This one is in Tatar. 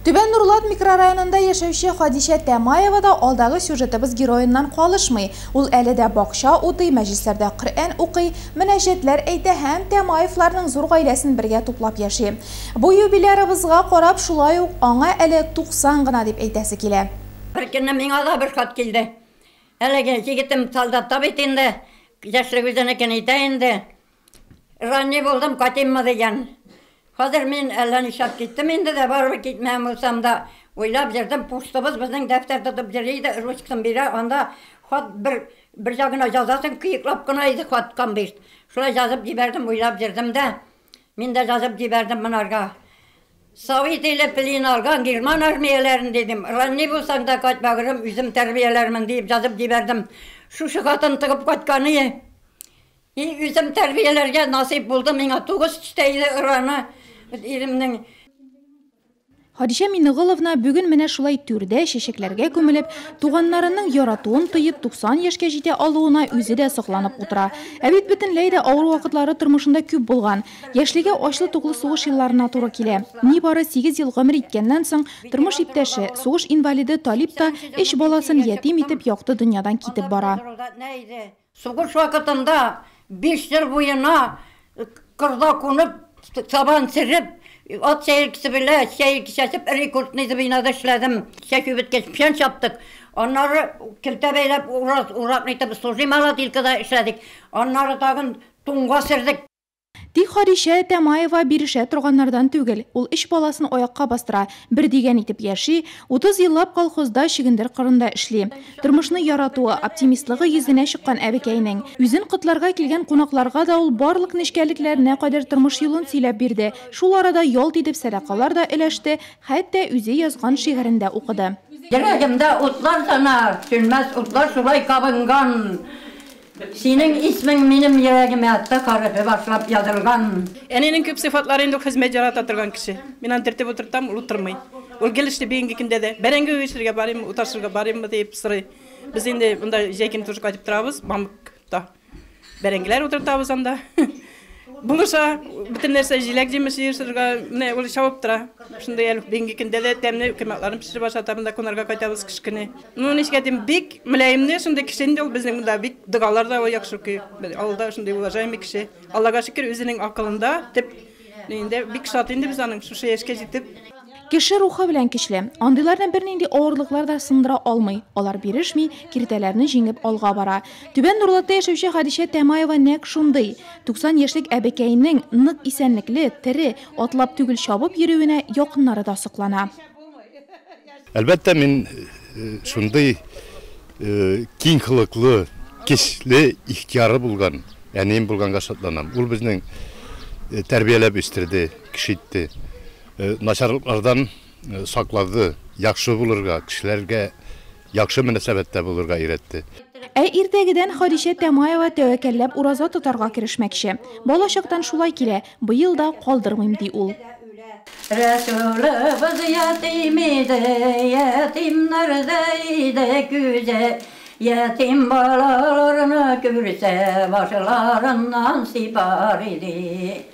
Түбән Нурлат микрорайонында яшәүче Хадичә Тәмаева да алдагы сюжетыбыз героеннан калышмый. Ул әле дә бакча утый, мәҗлесләрдә Коръән укый, мөнәҗәтләр әйтә һәм Тәмаевларның зур гаиләсен бергә туплап яши. Бу юбилярыбызга карап, шулай ук аңа әле 90 гына дип әйтәсе килә. Бер көнне миңа да бер хат килде. Әлеге егетем солдатта бит инде, яшьлек үзенекен итә инде. Ранний булдым, кайтыйммы дигән. Хәзер мин әллә нишләп киттем инде дә, барыбер китмәгән булсам да, уйлап йөрдем. Пустыбыз безнең дәфтәр тотып йөри иде, ручкасын бирә, анда хат бер ягына язасың, кыеклап кына иде хат конверт. Шулай язып җибәрдем, уйлап йөрдем дә. Мин дә язып җибәрдем монарга. Совет иле плен алган герман армияләрен дидем. Ранний булсаң да кайт, бәгырем, үзем тәрбияләрмен диеп язып җибәрдем. Шушы хатын тыгып кайтканы. И үзем тәрбияләргә насыйп булды миңа 9 төштә иде ыраны иремнең. Хадичә Минеголовна бүген менә шулай түрдә чәчәкләргә күмелеп, туганнарының яратуын тоеп 90 яшькә җитә алуына үзе дә сокланып утыра. Ә бит бөтенләй дә авыр вакытлары тормышында күп булган. Яшьлеге ачлы-туклы сугыш елларына туры килә. Нибары 8 ел гомер иткәннән соң, тормыш иптәше, сугыш инвалиды Талип та өч баласын ятим итеп якты дөньядан китеп бара. Сугыш вакытында 5 ел буена кырда кунып, сабан сөреп, ат чәйркесе белән чәйрке чәчеп, рекордный бинада эшләдем. Чәчү беткәч, печән чаптык. Аннары көлтә бәйләп, урак итеп, служи молотилкада эшләдек. Аннары тагын туңга сөрдек. Тик Хадичә Тәмаева бирешә торганнардан түгел. Ул өч баласын аякка бастыра, бер дигән итеп яши, 30 еллап колхозда чөгендер кырында эшли. Тормышны яратуы, оптимистлыгы йөзенә чыккан әбекәйнең. Үзен котларга килгән кунакларга да ул барлык нечкәлекләренә кадәр тормыш юлын сөйләп бирде. Шул арада ялт итеп сәдакалар да өләште, хәтта үзе язган шигырен дә укыды. Йөрәгемдә утлар сана, сүнмәс утлар шулай кабынган. Синең исмең минем йөрәгемә Т хәрефе башлап язылган. Әнинең күп сыйфатлары инде хезмәт ярата торган кеше. Мин аны төртеп утыртам, ул утырмый. Ул гел эшли бүгенге көндә дә. Бәрәңге үстерергә барыйм, уташырга барыйммы дип сорый. Без инде монда җәй көне тоже кайтып торабыз, мамыкта. Бәрәңгеләр утыртабыз анда. Булыша, бөтен нәрсә җиләк җимеш җыешырга, менә ул чабып тора. Шундый әле бүгенге көндә дә тәмле коймакларын пешереп ашата, монда кунарга кайтабыз кыш көне. Ну, ничек әйтим, бик мөлаемлы шундый кеше инде ул безнең монда бик догалар да яхшы укый. Авылда шундый уважаемый кеше. Аллага шөкер, үзенең акылында төп инде бик шат инде без аның шушы яшькә җитеп. Кеше рухы белән көчле. Андыйларны бернинди авырлыклар да сындыра алмый. Алар бирешми, киртәләрне җиңеп алга бара. Түбән Нурлатта яшәүче Хадичә Тәмаева нәкъ шундый. 90 яшьлек әбекәйнең нык исәнлекле, тере, атлап түгел чабып йөрүенә якыннары да соклана. Әлбәттә, мин шундый киң холыклы, көчле ихтыяры булган, әнием булганга шатланам. Ул безнең тәрбияләп үстерде, кеше итте. Начарлыклардан саклады, яхшы булырга, кешеләргә яхшы мөнәсәбәттә булырга өйрәтте. Ә иртәгедән Хадичә Тәмаева тәвәккәлләп ураза тотарга керешмәкче. Бала чактан шулай килә, быел да калдырмыйм, ди ул. Рәсүлебез ятим иде, ятимнәрдә иде күзе, ятим балаларны күрсә, башларыннан сыйпар иде.